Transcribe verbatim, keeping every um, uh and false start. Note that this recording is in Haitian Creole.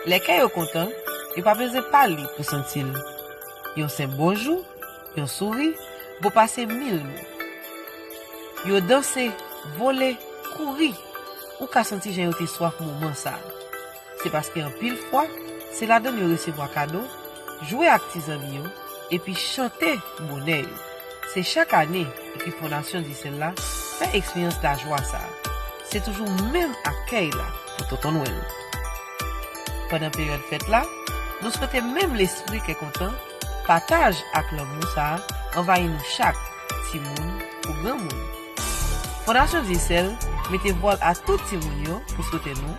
Lè kè yo kontan, yo pa bezwen pale pou santi l. Yon senp bonjou, yon souri, vo pase mil mo. Yo danse, vole, kouri. Ou ka santi jan yo te swaf moman sa a. Se paske anpil fwa, se ladan l yo resevwa kado, jwe ak ti zanmi yo, epi chante bonè yo. Se chak ane ekip Fondasyon Diyisèl la fè eksperyans lajwa sa a. Se toujou menm akèy la pou Tonton Nwèl. Pandan peryòd fèt la, nou swete menm lespri kè kontan, pataj ak lanmou sa a anvayi nou chak, timoun kou granmoun. Fondasyon Diyisèl mete vwal a tout timoun yo pou swete nou